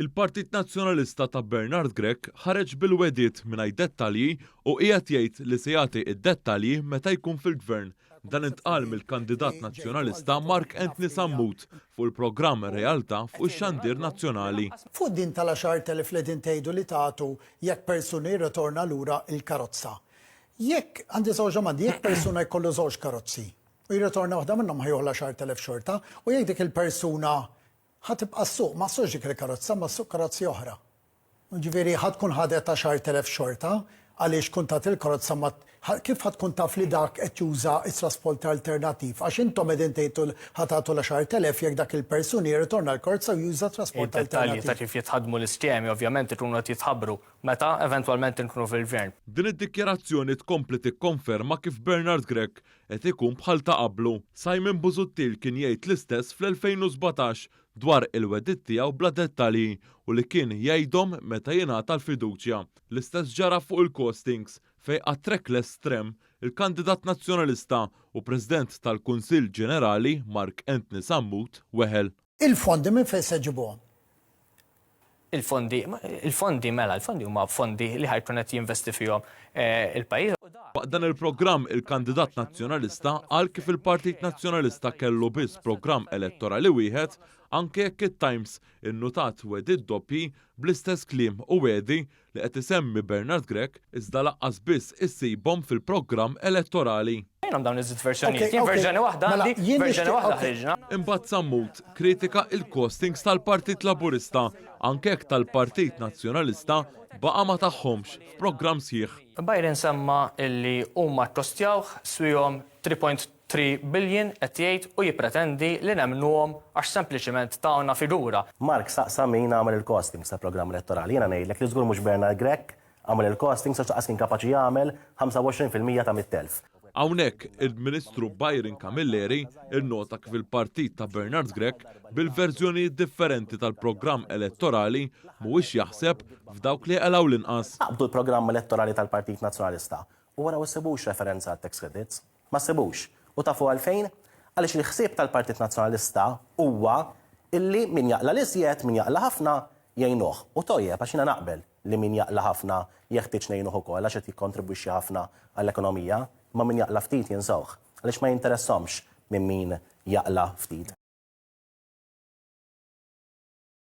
Il-Partit Nazzjonalista ta' Bernard Grech ħareġ bil-wegħdiet mingħajr dettalji u qiegħed jgħid li se jagħti d-dettalji meta jkun fil-Gvern. Dan intqal mill-kandidat Nazzjonalista Mark Anthony Sammut fuq il-programm Realtà fuq ix-xandir nazzjonali. Fuq din tal-10,000 li qegħdin tgħidu li tagħtu jekk persuna jirritorna lura l-karozza. Jekk, għandi żewġ domandi, jekk persuna jkollu żewġ karozzi u jirritorna waħda minnhom ħa jieħu l-10,000 xorta u jekk dik il-persuna Ħa tibqa' ssuq, ma ssuqx dik il-karozza, imma ssuq karozzi oħra. Jiġifieri ħa tkun ħadet 10,000 xorta għaliex tkun tat il-karozza ma kif ħa tkun taf li dak qed juża t-trasport alternattiv? Għax intom qegħdin tgħidu ħa tagħtu l-10,000 jekk dak il-persuni jirritorna l-karozza u juża trasport Id-dettalji ta' alternattiv. kif jitħaddmu l-iskemi ovvjament ikunu qed jitħabbru meta eventwalment inkunu fil-Gvern. Din id-dikjarazzjoni tkompli tikkonferma kif Bernard Grech qed ikun bħal ta' qablu. Simon Busuttil kien jgħid l-istess fl-2017 dwar il-wegħdiet tiegħu bla dettalji u li kien jgħidhom meta jingħata l-fiduċja. L-istess ġara fuq il-costings fejn għat-trackless tram, il-kandidat Nazzjonalista u President tal-Kunsill Ġenerali Mark Anthony Sammut weħel. Il-fondi minn fejn se ġġibuhom? Il-fondi, il-fondi mela, il-fondi huma fondi li ħa jkun qed jinvesti fihom il-pajjiż. Waqt dan il-programm il-kandidat Nazzjonalista qal kif il-Partit Nazzjonalista kellu biss programm elettorali wieħed anke jekk it-Times innutat wegħdiet doppji bl-istess kliem u wegħdi li qed isemmi Bernard Grech iżda lanqas biss issibhom fil-programm elettorali. Fejnhom dawn iż-żewġ verżjonijiet? Jien verżjoni waħda għandi, verżjoni waħda ħriġna. Imbagħad Sammut kritika il-costings tal-Partit Laburista anke jekk tal-Partit Nazzjonalista baqa' ma tagħhomx f'programm sħiħ. Byron semma illi huma kkostjawh swihom 3.3 billion qed jgħid u jippretendi li nemmnuhom għax sempliċiment tawna figura. Mark saqsa min għamel il-costings tal-programm elettorali. Jiena ngħidlek li żgur mhux Bernard Grech għamel il-costings għax lanqas kien kapaċi jagħmel 25% ta' 100,000. Hawnhekk, il-Ministru Byron Camilleri nnota kif il-partit ta' Bernard Grech bil-verżjonijiet differenti tal-programm elettorali mhuwiex jaħseb f'dawk li jqelgħu l-inqas. Aqbdu l-programm elettorali tal-Partit Nazzjonalista u araw issibux referenza għat-tax credits. Ma ssibux. U tafu għalfejn? Għaliex il-ħsieb tal-Partit Nazzjonalista huwa illi min jaqla' l-iżjed, min jaqla' ħafna, jgħinuh. U tojjeb għax jiena naqbel li min jaqla' ħafna jeħtieġ ngħinuh ukoll għax qed jikkontribwixxi ħafna għall-ekonomija, imma min jaqla' ftit jinsewh. Għaliex ma jinteressahomx minn min jaqla' ftit.